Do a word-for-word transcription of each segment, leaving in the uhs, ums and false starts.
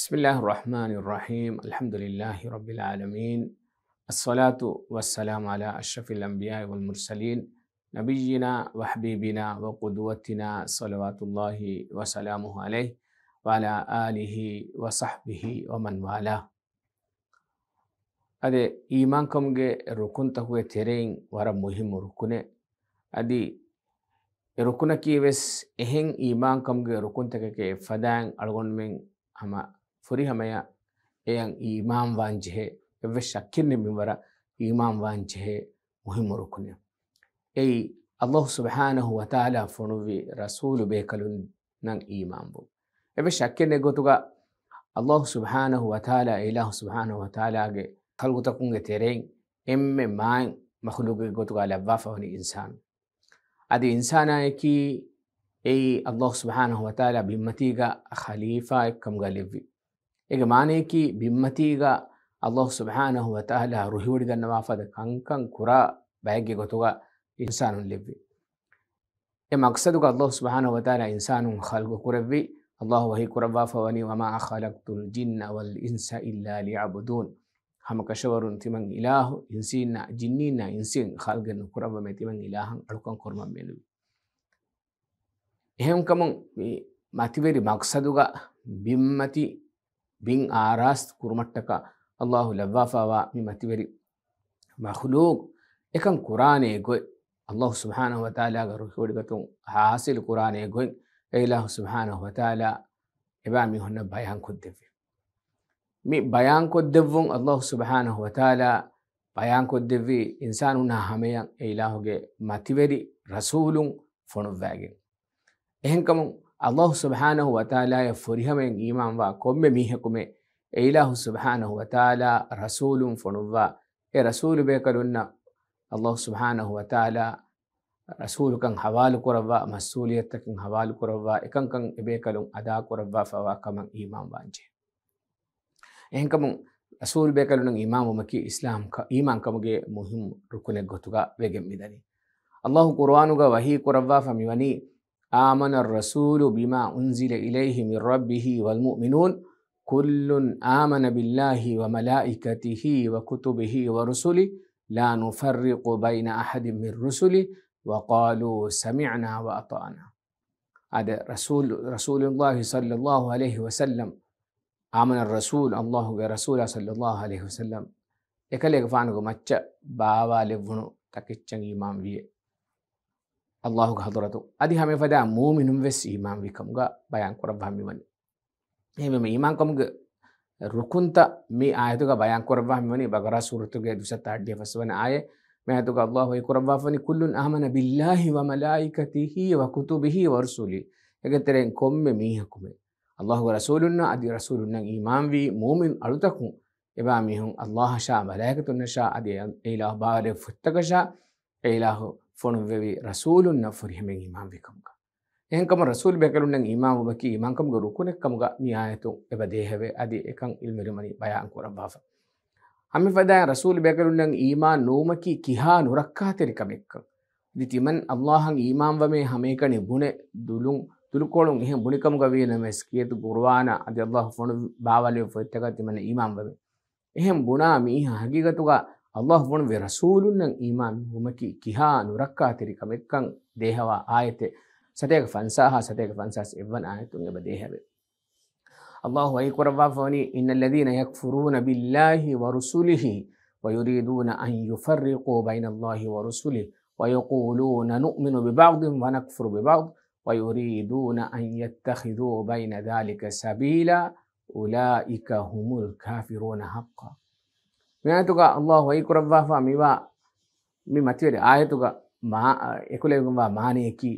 بسم الله الرحمن الرحيم. الحمد لله رب العالمين. الصلاة والسلام على أشرف الأنبياء والمرسلين، نبينا وحبيبنا وقدوتنا صلوات الله وسلامه عليه وعلى آله وصحبه ومن والاه. އަދި އީމާންކަމުގެ ރުކުންތަކުގެ ތެރެއިން ވަރަށް މުހިއްމު ރުކުނެއް. އަދި އެ ރުކުނަކީ ވެސް އެހެން އީމާންކަމުގެ ރުކުންތަކެކޭ އެއްފަދައިން އަޅުގަނޑުމެން ހަމަ ފުރިހަމަޔަށް އެޔަށް އީމާންވާން ޖެހޭ، އެއްވެސް ޝައްކެއް ނެތް މިންވަރަށް އީމާންވާން ޖެހޭ މުހިއްމު ރުކުނެއް. އެއީ، އައްލާހު ސުބްޙާނަހު ވަތަޢާލާ ފޮނުއްވި ރަސޫލު ބޭކަލުންނަށް އީމާންވުން. އެއްވެސް ޝައްކެއް ނެތް ގޮތުގަ އައްލާހު ސުބްޙާނަހު ވަތަޢާލާ، އެ އިލާހު ސުބްޙާނަހު ވަތަޢާލާގެ ޚަލްޤުތަކުންގެ ތެރެއިން އެންމެ މާތް މަޚްލޫޤެއް ގޮތުގަ ލައްވާފަ ވަނީ އިންސާނު. އަދި އިންސާނާއަކީ އެއީ އައްލާހު ސުބްޙާނަހު ވަތަޢާލާ ބިންމަތީގަ ޚަލީފާއެއްކަމުގަ ލެއްވި. އޭގެ މާނަޔަކީ ބިންމަތީގަ އައްލާހު ސުބްޙާނަހު ވަތަޢާލާ ރުހިވޮޑިގަންނަވާފަދަ ކަންކަން ކުރާ ބައެއްގެ ގޮތުގަ އިންސާނުން ލެއްވި. އެ މަޤްޞަދުގަ އައްލާހު ސުބްޙާނަހު ވަތަޢާލާ އިންސާނުން ޚަލްޤު ކުރެއްވި. އައްލާހު ވަޙީ ކުރައްވާފަ ވަނީ، وما خلقت الجن والإنس إلا ليعبدون. ހަމަކަށަވަރުން ތިމަން އިލާހު، އިންސީންނާ، ޖިންނީންނާ އިންސީން ޚަލްޤެއް ނުކުރައްވަމޭ، ތިމަން އިލާހަށް އަޅުކަން ކުރުމަށް މެނުވި. އެހެންކަމުން މި މަތިވެރި މަޤްޞަދުގަ ބިންމަތި ބިން އާރާސްތު ކުރުމަށްޓަކާ އައްލާހު ލައްވާފަވާ މި މަތިވެރި މަޚްލޫޤު އެކަން ކުރާނޭ ގޮތް، އައްލާހު ސުބްޙާނަހު ވަތަޢާލާގެ ރުހިވޮޑިގަތުން ޙާޞިލު ކުރާނޭ ގޮތް، އެ އިލާހު ސުބްޙާނަހު ވަތަޢާލާ އެބައިމީހުންނަށް ބަޔާންކޮށްދެއްވި. މި ބަޔާންކޮށްދެއްވުން އައްލާހު ސުބްޙާނަހު ވަތަޢާލާ ބަޔާންކޮށްދެއްވީ އިންސާނުންނާ ހަމަޔަށް އެ އިލާހުގެ މަތިވެރި ރަސޫލުން ފޮނުއްވައިގެން. އެހެންކަމުން އައްލާހު ސުބްޙާނަހު ވަތަޢާލާޔަށް ފުރިހަމައިން އީމާންވާ ކޮންމެ މީހަކުމެ އެ އިލާހު ސުބްޙާނަހު ވަތަޢާލާ ރަސޫލުން ފޮނުއްވާ، އެ ރަސޫލު ބޭކަލުންނަށް އައްލާހު ސުބްޙާނަހު ވަތަޢާލާ ރަސޫލުކަން ހަވާލުކުރައްވާ، މަސްއޫލިއްޔަތުތަކެއް ހަވާލުކުރައްވާ، އެކަންކަން އެބޭކަލުން އަދާކުރައްވާފަވާ ކަމަށް އީމާންވާންޖެހޭ. އެހެންކަމުން ރަސޫލު ބޭކަލުންނަށް އީމާންވުމަކީ އިސްލާމް ކަ-، އީމާންކަމުގެ މުހިއްމު ރުކުނެއް ގޮތުގަ ވެގެން މިދަނީ. އައްލާހު ޤުރުއާނުގަ ވަޙީ ކުރައްވާފަ މިވަނީ، آمن الرسول بما أنزل إليه من ربه والمؤمنون كل آمن بالله وملائكته وكتبه ورسله لا نفرق بين أحد من رسله وقالوا سمعنا وأطعنا. އާދެ، ރަސޫލު، ރަސޫލުﷲ ޞައްލަﷲ ޢަލައިހި ވަސައްލަމް، އާމަނަ ރަސޫލު، އައްލާހުގެ ރަސޫލާ ޞައްލަﷲ ޢަލައިހި ވަސައްލަމް، އެކަލޭގެފާނުގެ މައްޗަށް ބާވާލެއްވުނު ތަކެއްޗަށް އީމާންވިއޭ. އައްލާހުގެ ޙަޟްރަތު އަދި ހަމައެފަދަ މޫމިނުން ވެސް އީމާންވި ކަމުގަ ބަޔާން ކުރައްވާ މިވަނީ. އެހެންވީމަ އީމާންކަމުގެ ރުކުންތައް މި އާޔަތުގަ ބަޔާން ކުރައްވާ މިވަނީ ބަޤަރާ ސޫރަތުގެ ދުސައްތަ އަށްޑިހަ ފަސްވަނަ އާޔަތް. މި އާޔަތުގަ އައްލާހު ވަޙީ ކުރައްވާފަވަނީ، كل آمن بالله وملائكته وكتبه ورسله. އޭގެ ތެރެއިން ކޮންމެ މީހަކުމެ އައްލާހުގެ ރަސޫލުންނަށް އަދި ރަސޫލުންނަށް އީމާންވީ މޫމިން އަޅުތަކުން އެބައިމީހުން އައްލާހަށާ މަލާއިކަތުންނަށާ އަދި އެ އިލާހު ބާވާލެއްވި ފޮތްތަކަށާ އެ އިލާހު ފޮނުއްވެވި ރަސޫލުންނަށް ފުރިހަމައިން އީމާންވި ކަމުގަ. އެހެންކަމުން ރަސޫލު ބޭކަލުންނަށް އީމާންވުމަކީ އީމާންކަމުގެ ރުކުނެއްކަމުގަ މި އާޔަތުން އެބަ ދޭހަވޭ، އަދި އެކަން ޢިލްމުވެރިން ވަނީ ބަޔާން ކުރައްވާފަ. ހަމައެފަދައިން ރަސޫލު ބޭކަލުންނަށް އީމާން ނުވުމަކީ ކިހާ ނުރައްކާތެރި ކަމެއްކަން. އަދި ތިމަން އައްލާހަށް އީމާންވަމޭ ހަމައެކަނި ބުނެ ދުލުން، ދުލުކޮޅުން އެހެން ބުނިކަމުގަ ވީނަމަވެސް ކިޔޭތު ޤުރުއާނާ އަދި އައްލާހު ފޮނު ބާވާލެއްވި ފޮތްތަކަށް ތިމަން އީމާންވަމޭ. އެހެން ބުނާ މީހާ ހަގީގަތުގަ އައްލާހު ފޮނުއްވި ރަސޫލުންނަށް އީމާން ނުވުމަކީ ކިހާ ނުރައްކާތެރި ކަމެއްކަން ދޭހަވާ އާޔަތެއް ސަތޭކަ ފަންސާހާ ސަތޭކަ ފަންސާސް އެއްވަނަ އާޔަތުން އެބަ ދޭހަވޭ. އައްލާހު ވަޙީ ކުރައްވާފަވަނީ، إن الذين يكفرون بالله ورسله ويريدون أن يفرقوا بين الله ورسله ويقولون نؤمن ببعض ونكفر ببعض ويريدون أن يتخذوا بين ذلك سبيلا أولئك هم الكافرون حقا. މި އާޔަތުގަ އައްލާހު ވަޙީ ކުރައްވާފަ މިވާ މި މަތިވެރި އާޔަތުގަ މާ-، އެކުލެވިގެންވާ މާނަޔަކީ،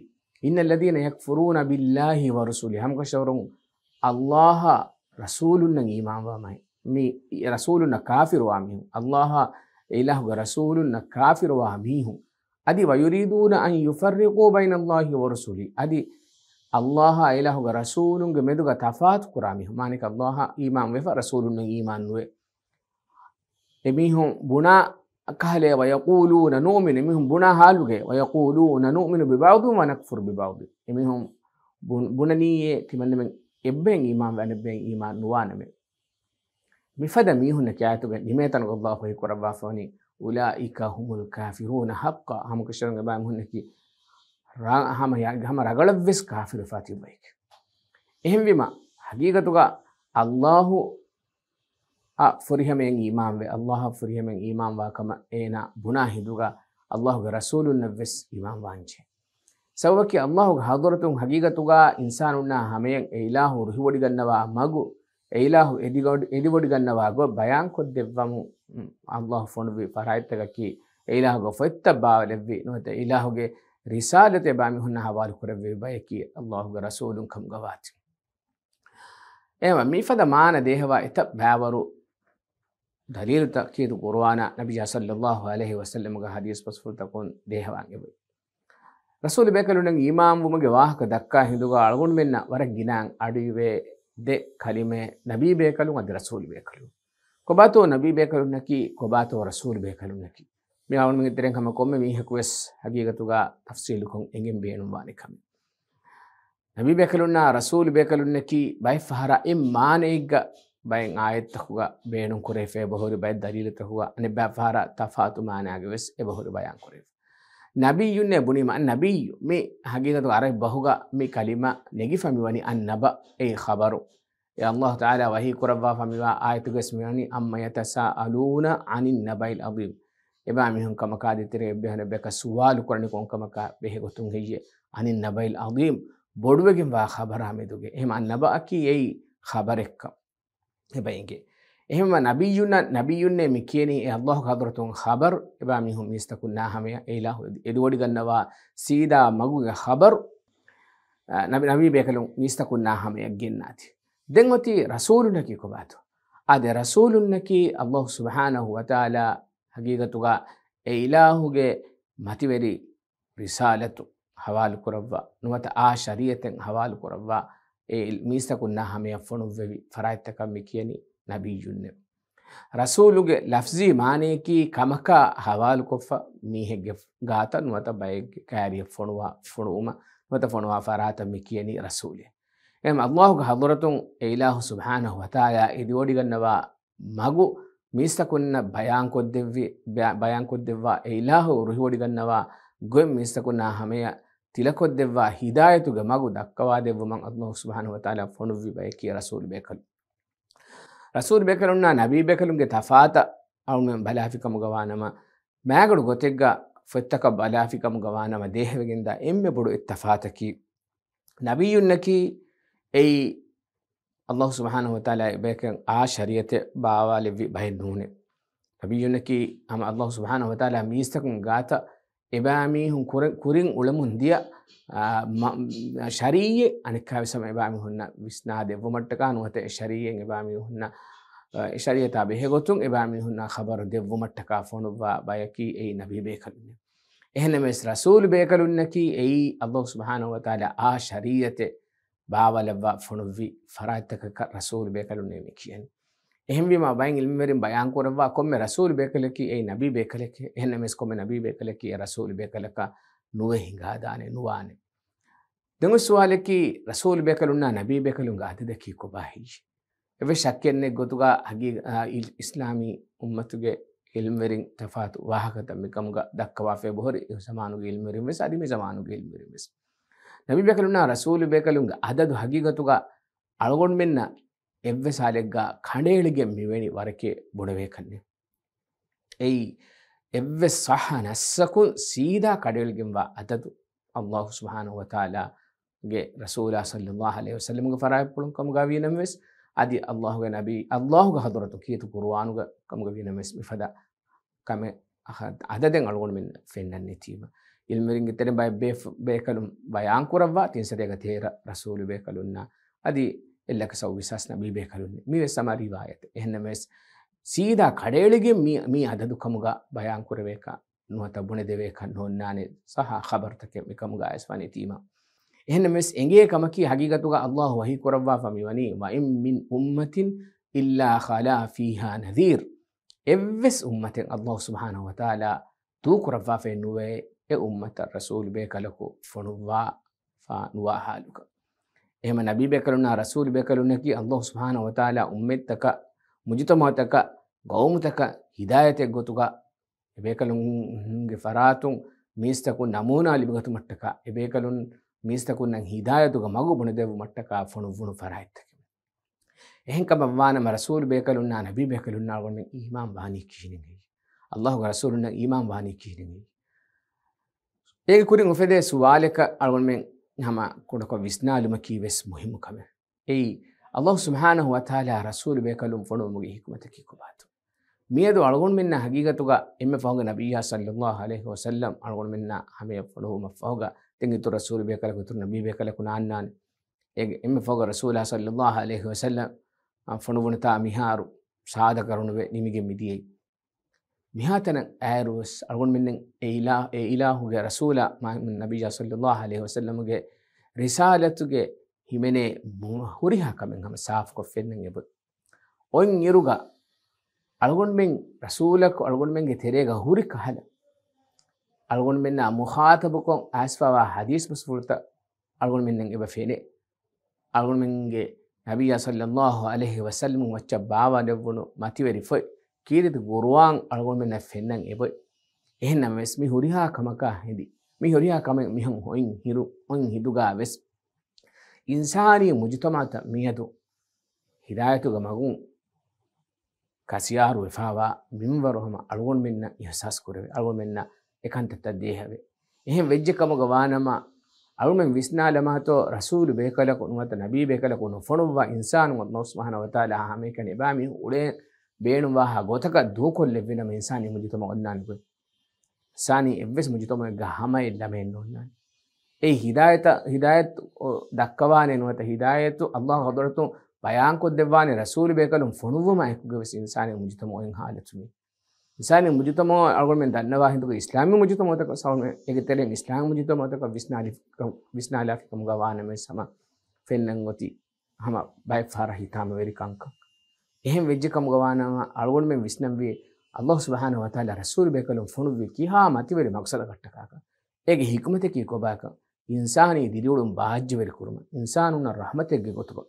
إن الذين يكفرون بالله ورسله، ހަމަކަށަވަރުން އައްލާހާ ރަސޫލުންނަށް އީމާންވާ މީހުން، މި ރަސޫލުންނަށް ކާފިރުވާ މީހުން، އައްލާހާ އިލާހުގެ ރަސޫލުންނަށް ކާފިރުވާ މީހުން، އަދި ويريدون أن يفرقوا بين الله ورسله، އަދި އައްލާހާ އިލާހުގެ ރަސޫލުންގެ މެދުގަ ތަފާތު ކުރާ މީހުން، މާނައަކީ އައްލާހަށް އީމާންވެފަ ރަސޫލުންނަށް އީމާން ނުވެ. އެމީހުން ބުނާ ކަހަލަ، ويقولون نؤمن، އެމީހުން ބުނާ ހާލުގަ، ويقولون نؤمن ببعض ونكفر ببعض. އެމީހުން ބު-، ބުނަނީއޭ ތިމަންނަމެން އެއްބައިން އީމާންވެ އަނެއްބައިން އީމާން ނުވާނަމޭ. މިފަދަ މީހުންނަކީ އާޔަތުގެ ނިމޭތަނުގަ ﷲ ވަޙީ ކުރައްވާފަވަނީ، "أولئك هم الكافرون حقا." ހަމަކަށަވަރުން އެބައިމީހުންނަކީ ރަ-، ހަމަ ޔަ-، ހަމަ ރަގަޅަށްވެސް ކާފިރުވެފާ ތިއްބައެކޭ. އެހެންވީމަ، ހަގީގަތުގަ ﷲ އަށް ފުރިހަމައިން އީމާންވެ، ﷲ އަށް ފުރިހަމައިން އީމާންވާ ކަމަށް އޭނާ ބުނާ ހިނދުގަ، ﷲގެ ރަސޫލުންނަށްވެސް އީމާންވާންޖެހޭ. ސަބަބަކީ ﷲގެ ޙަޟްރަތުން ހަގީގަތުގަ އިންސާނުންނާ ހަމަޔަށް އެ އިލާހު ރުހިވޮޑިގަންނަވާ މަގު، އެ އިލާހު އެދިގޮޑި-، އެދިވޮޑިގަންނަވާ ގޮތް ބަޔާންކޮށްދެއްވަމުން، އު، ﷲ ފޮނުއްވި ފަރާތްތަކަކީ، އެ އިލާހުގެ ފޮތްތައް ބާވަލެއްވި ނުވަތަ އެ އިލާހުގެ ރިސާލަތު އެބައިމީހުންނާ ހަވާލު ކުރެއްވި ބަޔަކީ، ﷲގެ ރަސޫލުން ކަމުގަވާތީ. އެހެންވެ، މިފަދަ މާނަ ދޭހަވާ އެތައް ބައިވަރު ދަލީލުތައް ކީރިތި ޤުރުއާނާ ނަބިއްޔާ ޞައްލައްލާހު ޢަލައިހި ވަސައްލަމްގެ ޙަދީޘް ބަސްފުޅުތަކުން ދޭހަވާން އެބައޮތް. ރަސޫލު ބޭކަލުންނަށް އީމާންވުމުގެ ވާހަކަ ދައްކާ ހިނދުގަ އަޅުގަނޑުމެންނަށް ވަރަށް ގިނައިން އަޑުއިވޭ ދެ ކަލިމައެއް، ނަބީ ބޭކަލުން އަދި ރަސޫލު ބޭކަލުން. ކޮބާތޯ ނަބީ ބޭކަލުންނަކީ، ކޮބާތޯ ރަސޫލު ބޭކަލުންނަކީ؟ މި އަޅުގަނޑުމެންގެ ތެރެއިން ހަމަ ކޮންމެ މީހަކުވެސް ހަގީގަތުގަ ތަފްޞީލުކޮށް އެނގެން ބޭނުންވާނެ ކަމެއް. ނަބީ ބޭކަލުންނާ ރަސޫލު ބޭކަލުންނަކީ ބައެއް ފަހަރަށް އެއް މާނައެއްގަ ބައެއް އާޔަތްތަކުގަ ބޭނުން ކުރެވިފަ އެބަހުރި، ބައެއް ދަލީލުތަކުގަ އަނެއްބައި ފަހަރަށް ތަފާތު މާނައިގަ ވެސް އެބަހުރި ބަޔާން ކުރެވިފަ. ނަބިއްޔުންނޭ ބުނީމަ، އައްނަބިއްޔު މި ހަގީގަތުގަ ޢަރަބި ބަހުގަ މި ކަލިމަ ނެގިފަ މިވަނީ އައްނަބަ، އެއީ ޚަބަރު. އެ ﷲ ތަޢާލާ ވަޙީ ކުރައްވާފަ މިވާ އާޔަތުގަސް މިވަނީ، "عَمَّ يَتَسَاءَلُونَ عَنِ النَّبَإِ الْعَظِيمِ." އެބައިމީހުން ކަމަކާ ދޭތެރޭ އެއްބަޔަކު އަނެއްބަޔަކަށް ސުވާލު ކުރަނީ ކޮންކަމަކާ ބެހޭ ގޮތުން ހެއްޔޭ؟ "عَنِ النَّبَإِ الْعَظِيمِ." ބޮޑުވެގެންވާ ޚަބަރާ މެދުގެ. އެހެން އައްނަބައަކީ އެއީ ޚަބަރެއްކަން އެބަ އެނގޭ. އެހެންވެ ނަބިއްޔުންނަށް، ނަބިއްޔުންނޭ މި ކިޔަނީ އެ ﷲގެ ޙަޟްރަތުން ޚަބަރު އެބައިމީހުން މީސްތަކުންނާ ހަމަޔަށް އެ އިލާހު އެދި-، އެދިވޮޑިގަންނަވާ ސީދާ މަގުގެ ޚަބަރު، އަ، ނަބި-، ނަބީ ބޭކަލުން މީސްތަކުންނާ ހަމަޔަށް ގެންނާތީ. ދެން އޮތީ ރަސޫލުންނަކީ ކޮބާތޯ؟ އާދެ، ރަސޫލުންނަކީ ﷲ ސުބްޙާނަހު ވަތަޢާލާ ހަގީގަތުގަ އެ އިލާހުގެ މަތިވެރި ރިސާލަތު ހަވާލު ކުރައްވާ ނުވަތަ އާ ޝަރީޢަތެއް ހަވާލު ކުރައްވާ އެ މީސްތަކުންނާ ހަމަޔަށް ފޮނުއްވެވި ފަރާތްތަކަށް މި ކިޔަނީ ނަބިއްޔުންނޭ. ރަސޫލުގެ ލަފްޒީ މާނަޔަކީ ކަމަކާ ހަވާލުކޮށްފަ މީހެއްގެ ގާތަށް ނުވަތަ ބައެއްގެ ކައިރިއަށް ފޮނުވާ، ފޮނުވުމަށް ނުވަތަ ފޮނުވާ ފަރާތަށް މި ކިޔަނީ ރަސޫލޭ. އެހެން ﷲގެ ޙަޟްރަތުން އެ އިލާހު ސުބްޙާނަހު ވަތަޢާލާ އެދިވޮޑިގަންނަވާ މަގު މީސްތަކުންނަށް ބަޔާންކޮށްދެއްވި، ބަޔާ-، ބަޔާންކޮށްދެއްވާ، އެ އިލާހު ރުހިވޮޑިގަންނަވާ ގޮތް މީސްތަކުންނާ ހަމަޔަށް ތިލަކޮށްދެއްވާ ހިދާޔަތުގެ މަގު ދައްކަވާދެއްވުމަށް ﷲ ސުބްޙާނަހު ވަތަޢާލާ ފޮނުއްވި ބަޔަކީ ރަސޫލު ބޭކަލުން. ރަސޫލު ބޭކަލުންނާ ނަބީ ބޭކަލުންގެ ތަފާތަށް އަޅުމެން ބަލާފިކަމުގަވާނަމަ، މާގަނޑު ގޮތެއްގަ ފޮތްތަކަށް ބަލާފިކަމުގަވާނަމަ ދޭހަވެގެންދާ އެންމެ ބޮޑު އެއް ތަފާތަކީ، ނަބިއްޔުންނަކީ އެއީ ﷲ ސުބްޙާނަހު ވަތަޢާލާ އެބަޔަކަށް އާ ޝަރީޢަތެއް ބާވާލެއްވި ބައެއް ނޫނޭ. ނަބިއްޔުންނަކީ ހަމަ ﷲ ސުބްޙާނަހު ވަތަޢާލާ މީސްތަކުން ގާތަށް އެބައިމީހުން ކުރި-، ކުރިން އުޅެމުން ދިޔަ، އާ، މަ-، ޝަރީޢަތް އަނެއްކާވެސް ހަމަ އެބައިމީހުންނަށް ވިސްނާ ދެއްވުމަށްޓަކާ ނުވަތަ އެ ޝަރީޢަތް އެބައިމީހުންނަށް، އާ، އެ ޝަރީޢަތާ ބެހޭގޮތުން އެބައިމީހުންނަށް ޚަބަރު ދެއްވުމަށްޓަކާ ފޮނުއްވާ ބަޔަކީ އެއީ ނަބީ ބޭކަލުންނޭ. އެހެންނަމަވެސް ރަސޫލު ބޭކަލުންނަކީ އެއީ ﷲ ސުބްޙާނަހު ވަތަޢާލާ އާ ޝަރީޢަތެއް ބާވާލައްވާ ފޮނުއްވި ފަރާތްތަކަކަށް ރަސޫލު ބޭކަލުންނޭ މި ކިޔަނީ. އެހެންވީމާ ބައެއް ޢިލްމުވެރިން ބަޔާން ކުރައްވާ ކޮންމެ ރަސޫލު ބޭކަލަކީ އެއީ ނަބީ ބޭކަލެކޭ. އެހެންނަމަވެސް ކޮންމެ ނަބީ ބޭކަލަކީ އެ ރަސޫލު ބޭކަލަކަށް ނުވެ ހިނގާދާނެ ނުވާނެ. ދެން އޮތް ސުވާލަކީ ރަސޫލު ބޭކަލުންނާ ނަބީ ބޭކަލުންގެ އަދަދަކީ ކޮބާ ހެއްޔޭ؟ އެއްވެސް ޝައްކެއް ނެތް ގޮތުގަ ހަގީ-، އާ، އި-، އިސްލާމީ އުއްމަތުގެ ޢިލްމުވެރިން ތަފާތު ވާހަކަތައް މިކަމުގަ ދައްކަވާފަ އެބަހުރި އެ ޒަމާނުގެ ޢިލްމުވެރިން ވެސް އަދި މި ޒަމާނުގެ ޢިލްމުވެރިން ވެސް. ނަބީ ބޭކަލުންނާ ރަސޫލު ބޭކަލުންގެ އަދަދު ހަގީގަތުގަ އަޅުގަނޑުމެންނަށް އެއްވެސް ހާލެއްގަ ކަނޑައެޅިގެން މިވެނި ވަރެކޭ ބުނެވޭކަށްނެއް. އެއީ އެއްވެސް ޞައްޙަ ނައްޞަކުން ސީދާ ކަނޑައެޅިގެންވާ އަދަދު ﷲ ސުބްޙާނަހު ވަތަޢާލާގެ ރަސޫލާ ޞައްލައްލާހު ޢަލައިހި ވަސައްލަމްގެ ފަރާތްޕުޅުން ކަމުގަ ވީނަމަވެސް، އަދި ﷲގެ ނަބީ، ﷲގެ ޙަޟްރަތު ކީރިތި ޤުރުއާނުގެ ކަމުގަ ވީނަމަވެސް، މިފަދަ ކަމެއް އަ-، އަދަދެއް އަޅުގަނޑުމެންނަށް ފެންނަން ނެތީމަ. ޢިލްމުވެރިންގެ ތެރެއިން ބައެއް ބޭ-، ބޭކަލުން ބަޔާން ކުރައްވާ ތިން ސަތޭކަ ތޭރަ ރަސޫލު ބޭކަލުންނާ އަދި އެއްލަކަ ސައުވީސް ހާސް ނަބީ ބޭކަލުން. މިވެސް ހަމަ ރިވާޔަތެއް. އެހެންނަމަވެސް ސީދާ ކަޑައެޅިގެން މި، މި އަދަދު ކަމުގަ ބަޔާން ކުރެވޭކަށް ނުވަތަ ބުނެދެވޭކަށް ނޯންނާނެ ޞައްޙަ ޚަބަރުތަކެއް މިކަމުގައިވެސް ވަނީ ތީމަ. އެހެންނަމަވެސް އެނގޭ ކަމަކީ ހަގީގަތުގަ ﷲ ވަޙީ ކުރައްވާފަ މިވަނީ، "وَإِن مِّنْ أُمَّةٍ إِلَّا خَلَا فِيهَا نَذِيرٌ." އެއްވެސް އުއްމަތެއް ﷲ ސުބްޙާނަހު ވަތަޢާލާ ދޫކުރައްވާފައެއް ނުވޭ، އެ އުއްމަތަށް ރަސޫލު ބޭކަލަކު ފޮނުއްވާފަ ނުވާ ޙާލުގަ. އެހެންމަ ނަބީ ބޭކަލުންނާ ރަސޫލު ބޭކަލުންނަކީ ﷲ ސުބްޙާނަހު ވަތަޢާލާ އުއްމަތްތަކަށް މުޖުތަމަޢުތަކަށް، ގައުމުތަކަށް ހިދާޔަތެއް ގޮތުގަ އެބޭކަލުންގެ ފަރާތުން މީސްތަކުން ނަމޫނާ ލިބިގަތުމަށްޓަކާ، އެބޭކަލުން މީސްތަކުންނަށް ހިދާޔަތުގެ މަގު ބުނެދެއްވުމަށްޓަކާ ފޮނުއްވުނު ފަރާތްތަކެވެ. އެހެންކަމަށްވާނަމަ ރަސޫލު ބޭކަލުންނާ ނަބީ ބޭކަލުންނާ އަޅުގަނޑުމެން އީމާން ވާނީ ކިހިނެއް؟ އައްލާހުގެ ރަސޫލުންނަށް އީމާން ވާނީ ކިހިނެއް؟ އޭގެ ކުރިން އުފެދޭ ސުވާލަކަށް އަޅުގަނޑުމެން ހަމަ ކުޑަކޮށް ވިސްނާލުމަކީ ވެސް މުހިއްމު ކަމެއް. އެއީ، އައްލާހު ސުބްޙާނަހު ވަތަޢާލާ ރަސޫލު ބޭކަލުން ފޮނުވުމުގެ ޙިކުމަތަކީ ކޮބާތޯ؟ މިއަދު އަޅުގަނޑުމެންނަށް ޙަޤީޤަތުގަ އެންމެ ފަހުގެ ނަބިއްޔާ ޞައްލައްލާހު ޢަލައިހި ވަސައްލަމް އަޅުގަނޑުމެންނާ ހަމަޔަށް ފޮނުވުމަށްފަހުގަ ދެން އިތުރު ރަސޫލު ބޭކަލަކު، އިތުރު ނަބީ ބޭކަލަކު ނާންނާނެ. އޭގެ އެންމެ ފަހުގަ ރަސޫލާ ޞައްލައްލާހު ޢަލައިހި ވަސައްލަމް ފޮނުވުނުތާ މިހާރު ސާދަ ކަރުނުވެ ނިމިގެން މިދިޔައީ. މިހާތަނަށް އައިރުވެސް އަޅުގަނޑުމެންނަށް އެ އިލާ-، އެ އިލާހުގެ ރަސޫލާ މާ-، ނަބިއްޔާ ޞައްލައްލާހު ޢަލައިހި ވަސައްލަމުގެ ރިސާލަތުގެ ހިމެނޭ މު-، ހުރިހާ ކަމެއް ހަމަ ސާފުކޮށް ފެންނަން އެބައޮތް. އޮތް އިރުގަ އަޅުގަނޑުމެން ރަސޫލަކު އަޅުގަނޑުމެންގެ ތެރޭގަ ހުރި ކަހަލަ، އަޅުގަނޑުމެންނާ މުޚާޠަބުކޮށް އައިސްފަވާ ޙަދީޘް ބަސްފުޅުތައް އަޅުގަނޑުމެންނަށް އެބަ ފެނޭ. އަޅުގަނޑުމެންގެ ނަބިއްޔާ ޞައްލައްލާހު ޢަލައިހި ވަސައްލަމުން ވައްޗަށް ބާވާލެއްވުނު މަތިވެރި ފޮތް ކީރިތި ޤުރުއާން އަޅުގަނޑުމެންނަށް ފެންނަން އެބައޮތް. އެހެންނަމަވެސް މި ހުރިހާ ކަމަކާ ހެދި، މި ހުރިހާ ކަމެއް މިހަން އޮތް ހިރު، އޮތް ހިނދުގާ ވެސް އިންސާނީ މުޖުތަމަޢުތައް މިއަދު ހިދާޔަތުގެ މަގުން ކަސިޔާރު ވެފާވާ މިންވަރު ހަމަ އަޅުގަނޑުމެންނަށް އިޙްސާސް ކުރެވޭ، އަޅުގަނޑުމެންނަށް އެކަންތައްތައް ދޭހަވޭ. އެހެން ވެއްޖެ ކަމުގަ ވާނަމަ، އަޅުގަނޑުމެން ވިސްނާލަމާތޯ ރަސޫލު ބޭކަލަކު ނުވަތަ ނަބީ ބޭކަލަކު ނުފޮނުއްވާ އިންސާނުން އައްލާހު ސުބްޙާނަހު ވަތަޢާލާ ހަމައެކަނި އެބައިމީހުން އުޅޭ ބޭނުންވާހާ ގޮތަކަށް ދޫކޮށްލެއްވިނަމަ އިންސާނީ މުޖުތަމަޢު އޮންނާނެ ގޮތް. އިންސާނީ އެއްވެސް މުޖުތަމަޢެއްގަ ހަމައެއް ލަމައެއް ނޯންނާނެ. އެއީ ހިދާޔަތަށް، ހިދާޔަތު ދައްކަވާނެ ނުވަތަ ހިދާޔަތު އައްލާހު ޙަޟްރަތުން ބަޔާންކޮށްދެއްވާނެ ރަސޫލު ބޭކަލުން ފޮނުއްވުމާ އެކުގަވެސް އިންސާނީ މުޖުތަމަޢު އޮތް ޙާލަތު މީ. އިންސާނީ މުޖުތަމަޢު އަޅުގަނޑުމެން ދަންނަވާ ހިނދުގަ އިސްލާމީ މުޖުތަމަޢުތަކަށް ސައުން އޭގެ ތެރެއިން އިސްލާމީ މުޖުތަމަޢުތަކަށް ވިސްނާލި-، ވިސްނާލާފި ކަމުގަ ވާނަމަވެސް ހަމަ ފެންނަން އޮތީ ހަމަ ބައެއް ފަހަރަށް ހިތާމަވެރި ކަންކަން. އެހެން ވެއްޖެ ކަމުގަ ވާނަމަ އަޅުގަނޑުމެން ވިސްނަންވީ އައްލާހު ސުބްޙާނަހު ވަތަޢާލާ ރަސޫލު ބޭކަލުން ފޮނުއްވީ ކިހާ މަތިވެރި މަޤްޞަދަކަށްޓަކާކަން. އޭގެ ޙިކުމަތަކީ ކޮބާކަން؟ އިންސާނީ ދިރިއުޅުން ބާއްޖަވެރި ކުރުމަށް، އިންސާނުންނަށް ރަޙްމަތެއްގެ ގޮތުގަ.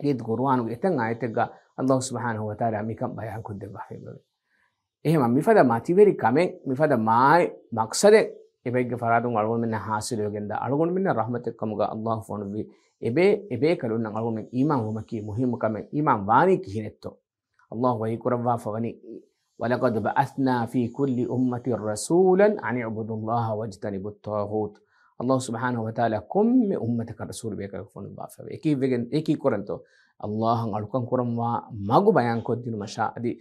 އެ ޤުރުއާނުގެ އެތައް އާޔަތެއްގަ އައްލާހު ސުބްޙާނަހު ވަތަޢާލާ މިކަން ބަޔާންކޮށްދެއްވާފައިވެއެވެ. އެހެން މިފަދަ މަތިވެރި ކަމެއް، މިފަދަ މާތް މަޤްޞަދެއް އެބައެއްގެ ފަރާތުން އަޅުގަނޑުމެންނަށް ޙާޞިލުވެގެންދާ، އަޅުގަނޑުމެންނަށް ރަޙްމަތެއްކަމުގަ އައްލާހު ފޮނުއްވި އެބޭ، އެބޭކަލުންނަށް އަޅުގަނޑުމެން އީމާން ވުމަކީ މުހިއްމު ކަމެއް. އީމާން ވާނީ ކިހިނެއްތޯ؟ އައްލާހު ވަޙީ ކުރައްވާފަ ވަނީ، وَلَقَدْ بَعَثْنَا فِي كُلِّ أُمَّةٍ رَسُولًا أَنِ اعْبُدُوا اللَّهَ وَاجْتَنِبُوا الطَّاغُوتَ. އައްލާހު ސުބްޙާނަހު ވަތަޢާލާ ކޮންމެ އުއްމަތަކަށް ރަސޫލު ބޭކަލަކު ފޮނުއްވާފައެވެ. އެކީ ވެގެން، އެކީ ކުރަންތޯ؟ އައްލާހަށް އަޅުކަން ކުރަންވާ މަގު ބަޔާންކޮށްދިނުމަށާ އަދި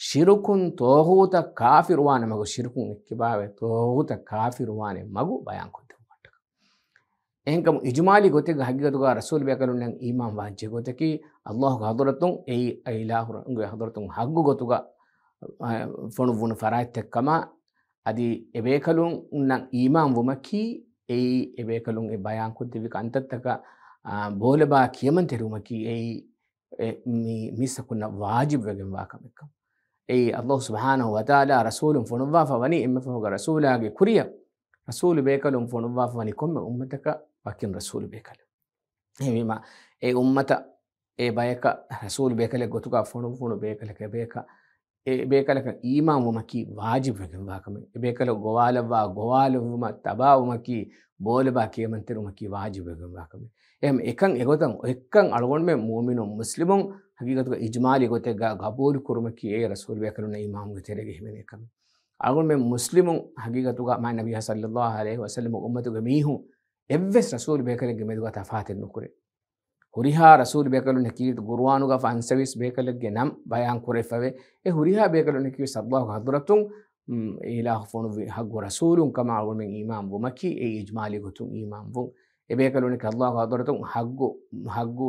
ޝިރުކުން ޠާޣޫތަށް ކާފިރުވާނެ މަގު، ޝިރުކުން އެއްކިބާވެ ޠާޣޫތަށް ކާފިރުވާނެ މަގު ބަޔާންކޮށްދެއްވުމަށްޓަކާ. އެހެންކަމުން އިޖުމާލީ ގޮތެއްގަ ޙަޤީޤަތުގަ ރަސޫލު ބޭކަލުންނަށް އީމާން ވާޖެ ގޮތަކީ، އައްލާހުގެ ޙަޟްރަތުން އެއީ އެ އިލާހުގެ ޙަޟްރަތުން ޙައްޤު ގޮތުގަ، އަ، ފޮނުއްވުނު ފަރާތްތެއްކަމާ، އަދި އެބޭކަލުންނަށް އީމާން ވުމަކީ، އެއީ އެބޭކަލުން އެ ބަޔާންކޮށްދެއްވި ކަންތައްތަކަށް، އާ، ބޯލަބާ ކިޔަމަންތެރިވުމަކީ، އެއީ އެ، މި މީސްތަކުންނަށް ވާޖިބުވެގެންވާ ކަމެއްކަން. އެއީ އައްލާހު ސުބްޙާނަހު ވަތަޢާލާ ރަސޫލުން ފޮނުއްވާފަ ވަނީ އެންމެ ފަހުގަ ރަސޫލާގެ ކުރިއަށް. ރަސޫލު ބޭކަލުން ފޮނުއްވާފަ ވަނީ ކޮންމެ އުއްމަތަކަށް ވަކިން ރަސޫލު ބޭކަލެއް. އެހެންވީމަ، އެ އުއްމަތަށް އެ ބަޔަކަށް ރަސޫލު ބޭކަލެއް ގޮތުގަ ފޮނުއްވުނު ބޭކަލަކަށް އެބަޔަކަށް، އެ ބޭކަލަކަށް އީމާން ވުމަކީ ވާޖިބުވެގެންވާ ކަމެއް. އެ ބޭކަލަކު ގޮވާލައްވާ ގޮވާލުއްވުމަށް ތަބާވުމަކީ، ބޯލަބާ ކިޔަމަންތެރިވުމަކީ ވާޖިބުވެގެންވާ ކަމެއް. އެހެން އެކަން އެގޮތަށް އެއްކަން އަޅުގަނޑުމެން މުއުމިނުން މުސްލިމުން ޙަޤީޤަތުގަ އިޖުމާލީ ގޮތެއްގަ ގަބޫލު ކުރުމަކީ އެ ރަސޫލު ބޭކަލުންނަށް އީމާނުގެ ތެރޭގަ ހިމެނޭ ކަމެއް. އަޅުގަނޑުމެން މުސްލިމުން ޙަޤީޤަތުގަ މާތް ނަބިއްޔާ ޞައްލައްލާހު ޢަލައިހި ވަސައްލަމަ އުއްމަތުގެ މީހުން އެއްވެސް ރަސޫލު ބޭކަލެއްގެ މެދުގަ ތަފާތެއް ނުކުރޭ. ހުރިހާ ރަސޫލު ބޭކަލުންނަކީ ޤުރުއާނުގަ ފަންސަވީސް ބޭކަލެއްގެ ނަން ބަޔާން ކުރެފަވޭ. އެ ހުރިހާ ބޭކަލުންނަކީ ވެސް އައްލާހުގެ ޙަޟްރަތުން، އުމް، އެ އިލާހު ފޮނުއްވި ޙައްޤު ރަސޫލުން ކަމަށް އަޅުގަނޑުމެން އީމާން ވުމަކީ އެއީ އިޖްމާލީ ގޮތުން އީމާން ވުން. އެ ބޭކަލުންނަކީ އައްލާހުގެ ޙަޟްރަތުން ޙައްޤު، ޙައްޤު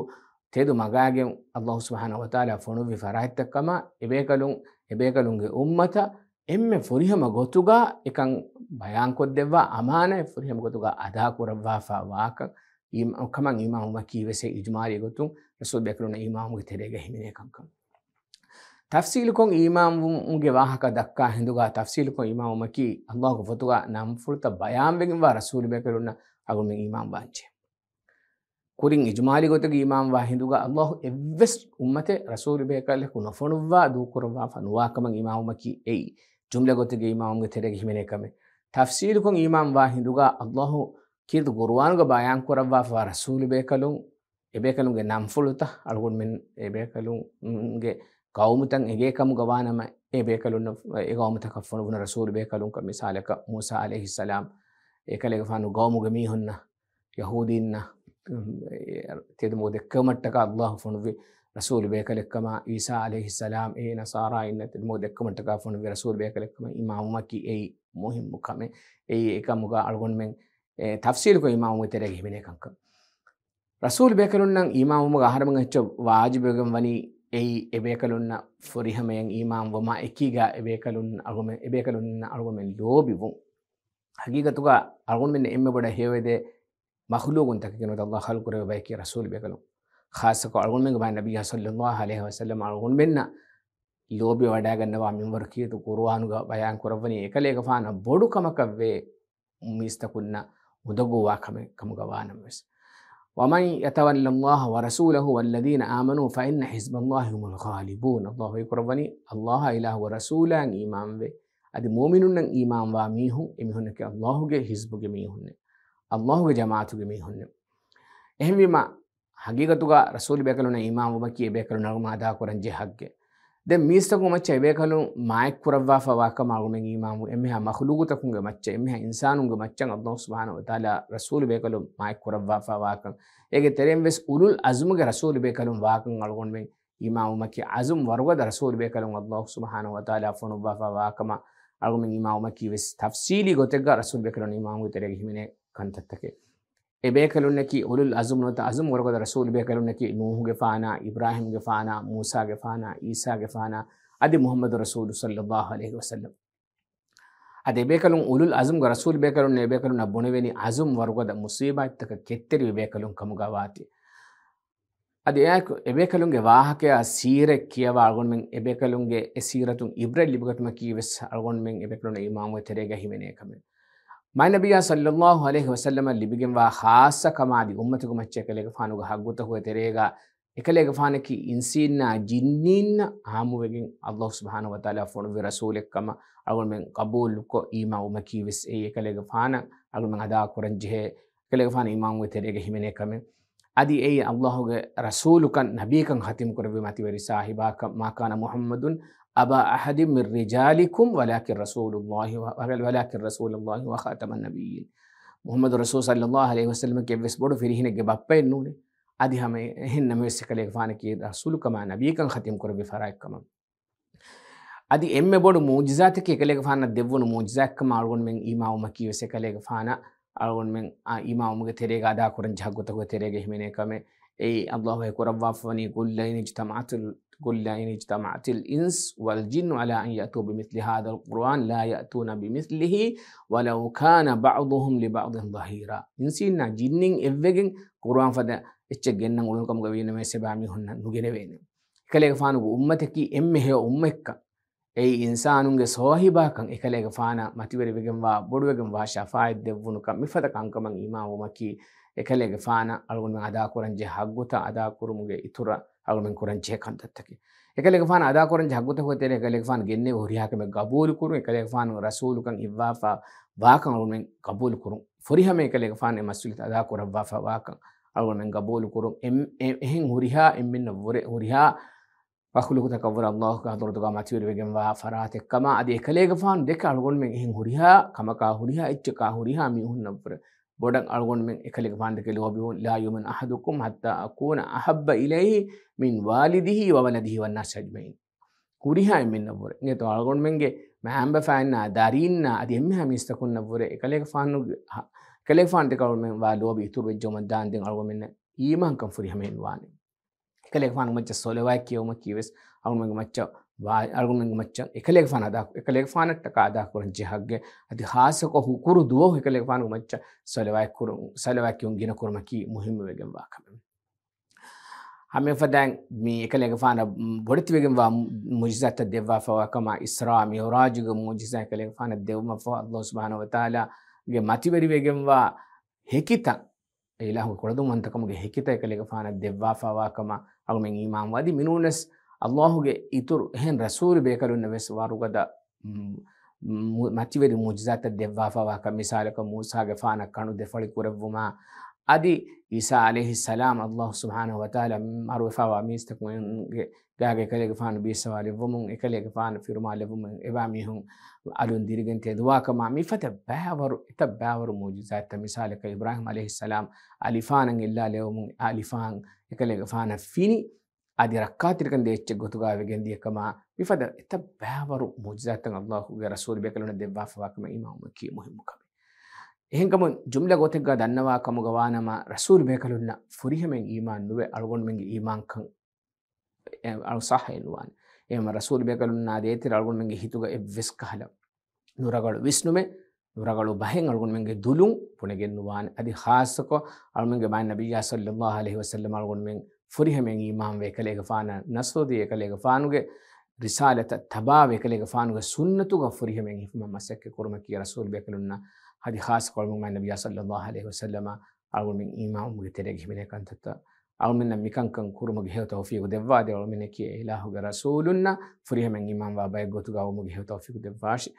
ތެދު މަގާގެން އައްލާހު ސުބްޙާނަހު ވަތަޢާލާ ފޮނުއްވި ފަރާތްތައް ކަމަށް އެ ބޭކަލުން، އެ ބޭކަލުންގެ އުއްމަތަށް އެންމެ ފުރިހަމަ ގޮތުގަ އެކަން ބަޔާންކޮށްދެއްވާ އަމާނާތް ފުރިހަމަ ގޮތުގަ އަދާކުރައްވާފަ ވާކަން އީމް-، ކަމަށް އީމާންވުމަކީ ވެސް އިޖްމާލީ ގޮތުން ރަސޫލު ބޭކަލުންނަށް އީމާންވުމުގެ ތެރޭގަ ހިމެނޭ ކަންކަން. ތަފްސީލުކޮށް އީމާންވުމުގެ ވާހަކަ ދައްކާ ހިނދުގަ ތަފްސީލުކޮށް އީމާންވުމަކީ އައްލާހުގެ ފޮތުގަ ނަންފުޅުތައް ބަޔާންވެގެންވާ ރަސޫލު ބޭކަލުންނަށް އަޅުގަނޑުމެން އީމާންވާންޖެހޭ. ކުރިން އިޖުމާލީ ގޮތުގެ އީމާންވާ ހިނދުގަ ﷲ އެއްވެސް އުއްމަތެއް ރަސޫލު ބޭކަލަކު ނުފޮނުއްވާ ދޫކުރައްވާފަ ނުވާކަމަށް އީމާންވުމަކީ އެއީ ޖުމްލަ ގޮތުގެ އީމާންވުމުގެ ތެރޭގަ ހިމެނޭ ކަމެއް. ތަފްސީލުކޮށް އީމާންވާ ހިނދުގަ ﷲ ކީރިތި ޤުރުއާނުގަ ބަޔާން ކުރައްވާފަ ރަސޫލު ބޭކަލުން، އެބޭކަލުންގެ ނަންފުޅުތައް، އަޅުގަނޑުމެން އެބޭކަލުންގެ ޤައުމުތައް އެނގޭ ކަމުގަ ވާނަމަ، އެ ބޭކަލުންނަށް އެ ޤައުމުތަކަށް ފޮނުވުނު ރަސޫލު ބޭކަލުންކަން މިސާލަކަށް މޫސާ ޢަލައިހިއްސަލާމް، އެކަލޭގެފާނު ޤައުމުގެ މީހުންނަށް، ޔަހޫދީންނަށް، ތެދުމަގު ދެއްކެވުމަށްޓަކާ ﷲ ފޮނުއްވި ރަސޫލު ބޭކަލެއްކަމަށް، ޢީސާ ޢަލައިހިއްސަލާމް އެ ނަޞާރާއިންނަށް ތެދުމަގު ދެއްކުމަށްޓަކާ ފޮނުއްވި ރަސޫލު ބޭކަލެއްކަމަށް އީމާންވުމަކީ އެއީ މުހިއްމު ކަމެއް. އެއީ އެކަމުގަ އަޅުގަނޑުމެން އެ، ތަފްސީލުކޮށް އީމާންވުމުގެ ތެރޭގަ ހިމެނޭ ކަންކަން. ރަސޫލު ބޭކަލުންނަށް އީމާންވުމުގަ އަހަރެމެން އެއްޗެއް ވާޖިބުވެގެން ވަނީ އެއީ އެބޭކަލުންނަށް ފުރިހަމަޔަށް އީމާންވުމާ އެކީގަ އެބޭކަލުން އަޅުގަނޑުމެން، އެބޭކަލުންނަށް އަޅުގަނޑުމެން ލޯބިވުން. ހަގީގަތުގަ އަޅުގަނޑުމެންނަށް އެންމެ ބޮޑަށް ހެޔޮވެދޭ މަޚްލޫޤުންތަކެއް ގެނެވޮތް ﷲ ޚަލްޤުކުރެއްވި ބަޔަކީ ރަސޫލު ބޭކަލުން. ޚާއްޞަކޮށް އަޅުގަނޑުމެންގެ މާތް ނަބިއްޔާ ޞައްލައްލާހު ޢަލައިހި ވަސައްލަމް އަޅުގަނޑުމެންނަށް ލޯބިވަޑައިގަންނަވާ މިންވަރު ކީރިތި ޤުރުއާނުގަ ބަޔާން ކުރައްވަނީ އެކަލޭގެފާނަށް ބޮޑު ކަމަކަށްވޭ މީސްތަކުންނަށް އުނދަގޫވާ ކަމެއް ކަމުގަ ވާނަމަވެސް. وَمَن يَتَوَلَّ اللَّهَ وَرَسُولَهُ وَالَّذِينَ آمَنُوا فَإِنَّ حِزْبَ اللَّهِ هُمُ الْغَالِبُونَ. ﷲ ވަޙީ ކުރައްވަނީ، ﷲ އާ އިލާހުގެ ރަސޫލާއަށް އީމާންވެ، އަދި މުއުމިނުންނަށް އީމާންވާ މީހުން، އެމީހުންނަކީ ﷲ ގެ ޙިޒްބުގެ މީހުންނޭ، ﷲ ގެ ޖަމާޢަތުގެ މީހުންނޭ. އެހެންވީމަ، ހަގީގަތުގަ ރަސޫލު ބޭކަލުންނަށް އީމާންވުމަކީ އެބޭކަލުން އަޅުގަނޑުމެން އަދާކުރަންޖެހޭ ޙައްޤެއް. ދެން މީސްތަކުން މައްޗަށް އެބޭކަލުން މާތްކުރައްވާފަ ވާކަމަށް އަޅުގަނޑުމެން އީމާންވު، އެންމެހާ މަޚްލޫޤުތަކުންގެ މައްޗަށް، އެންމެހާ އިންސާނުންގެ މައްޗަށް ﷲ ސުބްޙާނަހޫ ވަތަޢާލާ ރަސޫލު ބޭކަލުން މާތްކުރައްވާފަ ވާކަން، އޭގެ ތެރެއިން ވެސް އުލުލް ޢަޒްމުގެ ރަސޫލު ބޭކަލުން ވާކަން އަޅުގަނޑުމެން އީމާންވުމަކީ ޢަޒުމް ވަރުގަދަ ރަސޫލު ބޭކަލުން ﷲ ސުބްޙާނަހޫ ވަތަޢާލާ ފޮނުއްވާފަ ވާކަމަށް އަޅުގަނޑުމެން އީމާންވުމަކީ ވެސް ތަފްޞީލީ ގޮތެއްގަ ރަސޫލު ބޭކަލުން އީމާންވުމުގެ ތެރޭގަ ހިމެނޭ ކަންތައްތަކެއް. އެބޭކަލުންނަކީ އުލުލް ޢަޒުމް ނުވަތަ ޢަޒުމް ވަރުގަދަ ރަސޫލު ބޭކަލުންނަކީ ނޫޙުގެފާނާ، އިބްރާހީމްގެފާނާ، މޫސާގެފާނާ، ޢީސާގެފާނާ، އަދި މުޙައްމަދު ރަސޫލު ޞައްލައްލާހު ޢަލައިހި ވަސައްލަމް. އަދި އެބޭކަލުން އުލުލް ޢަޒުމްގެ ރަސޫލު ބޭކަލުން އެބޭކަލުންނަށް ބުނެވެނީ ޢަޒުމް ވަރުގަދަ މުޞީބާތްތަކަށް ކެތްތެރިވި ބޭކަލުން ކަމުގަ ވާތީ. އަދި އެއާއެކު އެބޭކަލުންގެ ވާހަކަޔާ ސީރަތް ކިޔަވާ އަޅުގަނޑުމެން އެބޭކަލުންގެ އެ ސީރަތުން ޢިބްރަތް ލިބިގަތުމަކީ ވެސް އަޅުގަނޑުމެން އެބޭކަލުންނަށް އީމާންވުމުގެ ތެރޭގަ ހިމެނޭ ކަމެއް. މާތް ނަބިއްޔާ ޞައްލައްލާހު ޢަލައިހި ވަސައްލަމަށް ލިބިގެންވާ ޚާއްޞަ ކަމާ އަދި އުއްމަތުގެ މައްޗަށް އެކަލޭގެފާނުގެ ޙައްޤުތަކުގެ ތެރޭގަ އެކަލޭގެފާނަކީ އިންސީންނާ ޖިންނީންނަށް ޢާއްމުވެގެން ﷲ ސުބްޙާނަހޫ ވަތަޢާލާ ފޮނުއްވި ރަސޫލެއްކަމަށް އަޅުގަނޑުމެން ޤަބޫލުކޮށް އީމާންވުމަކީ ވެސް އެއީ އެކަލޭގެފާނަށް އަޅުގަނޑުމެން އަދާކުރަންޖެހޭ، އެކަލޭގެފާނު އީމާންވުމުގެ ތެރޭގަ ހިމެނޭ ކަމެއް. އަދި އެއީ ﷲ ގެ ރަސޫލުކަން ނަބީކަން ޚަތިމް ކުރެއްވި މަތިވެރި ސާހިބާކަން، ما كان محمد أبا أحد من رجالكم ولكن رسول الله و، ولكن رسول الله وخاتم النبيين. މުޙައްމަދު ރަސޫލު ޞައްލައްލާހު ޢަލައިހި ވަސައްލަމަކީ އެއްވެސް ބޮޑު ފިރިހެނެއްގެ ބައްޕައެއް ނޫނޭ. އަދި ހަމަ އެހެން ނަމަވެސް އެކަލޭގެފާނަކީ ރަސޫލުކަމާ ނަބީކަން ޚަތިމް ކުރެއްވި ފަރާތްކަމަށް. އަދި އެންމެ ބޮޑު މުޢުޖިޒާތަކީ އެކަލޭގެފާނަށް ދެއްވުނު މުޢުޖިޒާތްކަމަށް އަޅުގަނޑުމެން އީމާންވުމަކީ ވެސް އެކަލޭގެފާނަށް އަޅުގަނޑުމެން އާ އީމާންވުމުގެ ތެރޭގަ އަދާކުރަންޖެހޭ ޙައްޤުތަކުގެ ތެރޭގަ ހިމެނޭ ކަމެއް. އެއީ ﷲ ވަޙީ ކުރައްވާފަވަނީ، قل لئن اجتمعت ال، قل لئن اجتمعت الإنس والجن على أن يأتوا بمثل هذا القرآن لا يأتون بمثله ولو كان بعضهم لبعض ظهيرا. އިންސީންނާ ޖިންނިން އެއްވެގެން ޤުރުއާން ފަދަ އެއްޗެއް ގެންނަން އުޅުނު ކަމުގަ ވީނަމަވެސް އެބައިމީހުންނަށް ނުގެނެވޭނެ. އެކަލޭގެފާނުގެ އުއްމަތަކީ އެންމެ ހެޔޮ އުއްމަތްކަން. އެއީ އިންސާނުންގެ ސޯހިބާކަން އެކަލޭގެފާނަށް މަތިވެރިވެގެންވާ ޝަފާޢަތް ދެއްވުނުކަން މިފަދަ ކަންކަމަށް އީމާންވުމަކީ އެކަލޭގެފާނަށް އަޅުގަނޑުމެން އަދާކުރަންޖެހޭ ޙައްޤުތައް އަދާކުރުމުގެ އިތުރަށް އަޅުގަނޑުމެން ކުރަންޖެހޭ ކަންތައްތަކެއް. އެކަލޭގެފާނަށް އަދާކުރަންޖެހޭ ޙައްޤުތަކުގެ ތެރޭ އެކަލޭގެފާނު ގެންނެވި ހުރިހާ ކަމެއް ގަބޫލުކުރުން، އެކަލޭގެފާނު ރަސޫލުކަން އިއްވާފަ ވާކަން އަޅުގަނޑުމެން ގަބޫލުކުރުން. ފުރިހަމަ އެކަލޭގެފާނު އެ މަސްއޫލިއްޔަތު އަދާކުރައްވާފަ ވާކަން އަޅުގަނޑުމެން ގަބޫލުކުރުން. އެ، އެ، އެހެން ހުރިހާ އެންމެންނަށްވުރެ ހުރިހާ މަޚްލޫޤުތަކަށްވުރެ ﷲގެ ޙަޟްރަތުގަ މަތިވެރިވެގެންވާ ފަރާތެއްކަމަށް އަދި އެކަލޭގެފާނު ދެކެ އަޅުގަނޑުމެން އެހެން ހުރިހާ ކަމަކާ ހުރިހާ އެއްޗަކާ ހުރިހާ މީހުންނަށްވުރެ ބޮޑަށް އަޅުގަނޑުމެން އެކަލޭގެފާނު ދެކެ ލޯބިވުން. لا يؤمن أحدكم حتى أكون أحب إليه من والده وولده والناس أجمعين. ހުރިހާ އެންމެންނަށްވުރެ އިނގޭތޯ އަޅުގަނޑުމެންގެ މައިންބަފައިންނާ ދަރީންނާ އަދި އެންމެހާ މީސްތަކުންނަށްވުރެ އެކަލޭގެފާނުގެ، އެކަލޭގެފާނު ދެކެ އަޅުގަނޑުމެން ވާ ލޯބި އިތުރުވެއްޖައުމަށް ދާންދެން އަޅުގަނޑުމެންނަށް އީމާންކަން ފުރިހަމައިން ވާނެ. އެކަލޭގެފާނުގެ މައްޗަށް ޞަލަވާތް ކިޔެވުމަކީ ވެސް އަޅުގަނޑުމެންގެ މައްޗަށް ވާ، އަޅުގަނޑުމެންގެ މައްޗަށް އެކަލޭގެފާނަށްޓަކާ އަދާކުރަން ޖެހޭ ޙައްޤެއް. އަދި ޚާއްޞަކޮށް ހުކުރު ދުވަހު އެކަލޭގެފާނުގެ މައްޗަށް ޞަލަވާތް ކުރު، ޞަލަވާތް ކިޔުން ގިނަ ކުރުމަކީ މުހިއްމުވެގެންވާ ކަމެއް. ހަމައެފަދައިން މި އެކަލޭގެފާނަށް ބޮޑެތިވެގެންވާ މުޢުޖިޒާތްތައް ދެއްވާފަވާ ކަމަށް އިސްރާ މިޢުރާޖުގެ މުޢުޖިޒާ އެކަލޭގެފާނަށް ދެއްވުމަށްފަހު ﷲ ސުބްޙާނަހޫ ވަތަޢާލާގެ މަތިވެރިވެގެންވާ ހެކިތައް އެ އިލާހުގެ ކުޅަދުންވަންތަކަމުގެ ހެކިތައް އެކަލޭގެފާނަށް ދެއްވާފަވާ ކަމަށް އަޅުމެން އީމާންވާ. އަދި މިނޫނަސް އައްލާހުގެ އިތުރު އެހެން ރަސޫލު ބޭކަލުންނަށް ވެސް ވަރުގަދަ، މް، މު-، މަތިވެރި މުޖިޒާތައް ދެއްވާފަވާކަން، މިސާލަކަށް މޫސާގެފާނަށް ކަނު ދެފަޅި ކުރެއްވުމާ، އަދި ޢީސާ ޢަލައިހިއްސަލާމް އައްލާހު ސުބްޙާނަހު ވަތަޢާލާ މަރުވެފަވާ މީސްތަކުންގެ ގާގެ އެކަލޭގެފާނު ބިއްސަވާލެއްވުމުން، އެކަލޭގެފާނު ފިރުމާލެއްވުމުން، އެބައިމީހުން އަލުން ދިރިގެން ތެދުވާކަމާ، މިފަދަ ބައިވަރު، އެތައް ބައިވަރު މުޢުޖިޒާތްތައް، މިސާލަކަށް އިބްރާހީމް ޢަލައިހިއްސަލާމް އަލިފާނަށް އެއްލާލެވުމުން، އެ އަލިފާން އެކަލޭގެފާނަށް ފިނި، އަދި ރައްކާތެރިކަން ދޭ އެއްޗެއް ގޮތުގަ ވެގެން ދިޔަކަމާ، މިފަދަ އެތައް ބައިވަރު މުޢުޖިޒާތްތައް އައްލާހުގެ ރަސޫލު ބޭކަލުންނަށް ދެއްވާފަވާކަމަށް އީމާންވުމަކީ މުހިއްމު ކަމެއް. އެހެންކަމުން ޖުމްލަ ގޮތެއްގަ ދަންނަވާ ކަމުގަ ވާނަމަ، ރަސޫލު ބޭކަލުންނަށް ފުރިހަމައިން އީމާން ނުވެ، އަޅުގަނޑުމެންގެ އީމާންކަން އެ، އަޅު ޞައްޙައެއް ނުވާނެ. އެހެންމަ ރަސޫލު ބޭކަލުންނާ ދޭތެރެ އަޅުގަނޑުމެންގެ ހިތުގަ އެއްވެސް ކަހަލަ ނުރަގަޅު ވިސްނުމެއް، ނުރަގަޅު ބަހެއް އަޅުގަނޑުމެންގެ ދުލުން ބުނެގެން ނުވާނެ. އަދި ޚާއްޞަކޮށް އަޅުމެންގެ މާތް ނަބިއްޔާ ޞައްލައްލާހު ޢަލައިހި ވަސައްލަމަ އަޅުގަނޑުމެން ފުރިހަމައިން އީމާންވެ، އެކަލޭގެފާނަށް ނަޞްރު ދީ، އެކަލޭގެފާނުގެ ރިސާލަތަށް ތަބާވެ، އެކަލޭގެފާނުގެ ސުންނަތުގަ ފުރިހަމައިން ހިފުމަށް މަސައްކަތް ކުރުމަކީ ރަސޫލު ބޭކަލުންނަށް އަދި ޚާއްޞަކޮށް އަޅުގަނޑު މާތް ނަބިއްޔާ ޞައްލައްލާހު ޢަލައިހި ވަސައްލަމަ އަޅުގަނޑުމެން އީމާންވުމުގެ ތެރޭގަ ހިމެނޭ ކަންތައްތައް. އަޅުމެންނަށް މިކަންކަން ކުރުމުގެ ހެޔޮ ތައުފީގު ދެއްވާދޭ. އަޅުމެންނަކީ އެ އިލާހުގެ ރަސޫލުންނަށް ފުރިހަމައިން އީމާންވާ ބައެއް ގޮތުގަ ވުމުގެ ހެޔޮ ތައުފީގު ދެއްވާށި.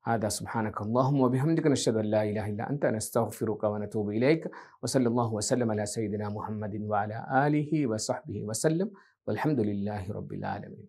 هذا سبحانك اللهم وبحمدك نشهد أن لا إله إلا أنت نستغفرك ونتوب إليك وصلى الله وسلم على سيدنا محمد وعلى آله وصحبه وسلم والحمد لله رب العالمين.